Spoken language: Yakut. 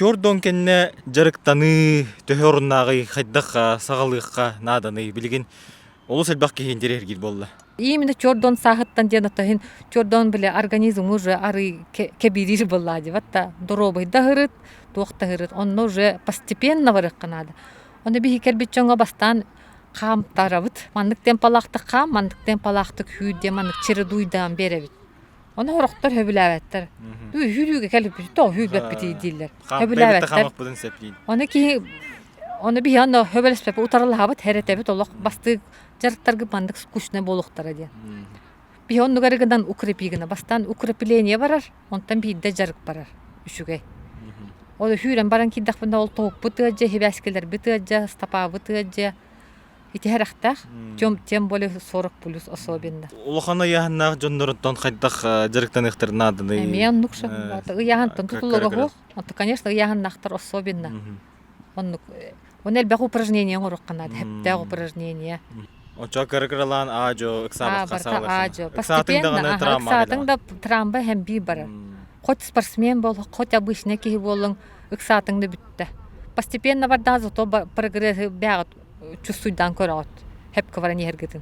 Чордон кэннэ дьарыктаныы төһө оруннааҕый, хайдах саҕалыахха нааданый? Билигин олус элбэх киһи интэриэһиргиир буолла. Именно чордон сааһыттан диэн отоһин чордон бile организм уже арый кэбириир буолла дибат да доруобай да ыһырыт, туох да ыһырыт. Онно уже постепенно барыахха наада. Ону биһи кэлбит дьоҥҥо бастаан хаамтарабыт. Маннык темпалаахтык хаам, маннык темпалаахтык сүүр диэн маннык чередуйдаан биэрэбит. Ону сорохтор сөбүлээбэттэр. Сүүрүүгэ кэлбит, тоҕо сүүрбэппитий дииллэр. Сөбүлээбэттэр. Ону киһи ону биһи онно сөбүлэспэппит утарылаһабыт, хэрэтэбит олох бастык дьарыктаргы маннык скучный буолуохтара диэн. Биһи оннук эрэ гынан укрепи гына бастаан укрепление барар, онтон биирдэ дьарык барар. Үчүгэй. Ол сүүрэн баран киирдэхпинэ ол тоһукпут ыалдьа, хибээскилэрбит ыалдьа, стопабыт ыалдьа. Ити сэрэхтээх, тем, тем более 40 плюс особенно. Улахан ыйааһыннаах дьонноруттан хайдах дьарыктаныахтарын нааданый? Эмиэ оннук ыйааһынтан тутулуга суох. Онто, конечно, ыйааһыннаахтар особенно. Оннук. Оны элбэх упражнение оҥоруохха наада, хэптээх упражнение. Оччо кыра-кыралаан аа-дьуо ыксаабакка аа-дьуо. Постепенно, ыксаатыҥ да трамба һэм биир барар. Хоть спортсмен бол, хоть обычный киһи буоллуҥ, ыксаатыҥ да бүттэ. Постепенно бардаҕа зато прогресс бэҕэ чувствуйдаан көрөҕүт. Хэпкэ баран иһэргитин.